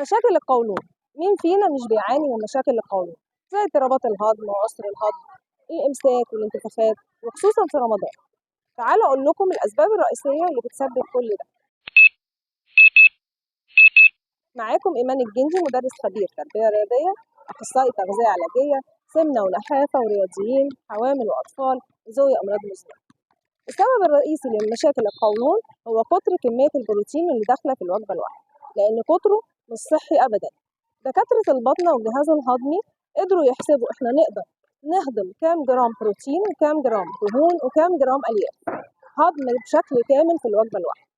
مشاكل القولون، مين فينا مش بيعاني من مشاكل القولون؟ زي اضطرابات الهضم وعسر الهضم، الامساك والانتفاخات، وخصوصا في رمضان. تعالوا اقول لكم الاسباب الرئيسية اللي بتسبب كل ده. معاكم ايمان الجندي، مدرس خبير تربيه رياضية، اخصائي تغذية علاجية، سمنه ونحافه ورياضيين، حوامل واطفال، وذوي امراض مزمنة. السبب الرئيسي لمشاكل القولون هو كتر كمية البروتين اللي داخله في الوجبة الواحدة، لان كتره مش صحي ابدا. دكاترة البطنه والجهاز الهضمي قدروا يحسبوا احنا نقدر نهضم كام جرام بروتين وكام جرام دهون وكام جرام الياف هضم بشكل كامل في الوجبة الواحدة.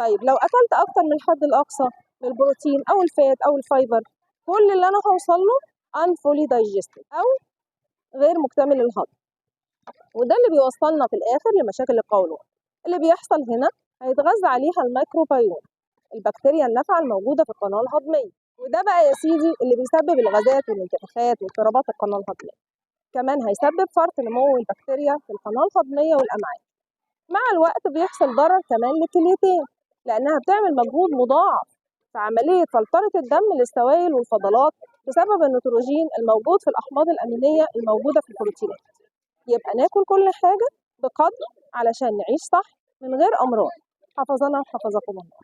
طيب لو اكلت اكتر من الحد الاقصى من البروتين او ال fat او ال fiber، كل اللي انا هوصل له unfully digested او غير مكتمل الهضم، وده اللي بيوصلنا في الاخر لمشاكل القولون. اللي بيحصل هنا هيتغذى عليها الميكروبيوم، البكتيريا النافعة الموجودة في القناة الهضميه، وده بقى يا سيدي اللي بيسبب الغازات والانتفاخات واضطرابات القناة الهضميه. كمان هيسبب فرط نمو البكتيريا في القناة الهضميه والامعاء. مع الوقت بيحصل ضرر كمان للكليتين، لانها بتعمل مجهود مضاعف في عملية فلترة الدم للسوائل والفضلات بسبب النيتروجين الموجود في الاحماض الامينية الموجودة في البروتينات. يبقى ناكل كل حاجة بقدر علشان نعيش صح من غير امراض. حفظنا وحفظكم الله.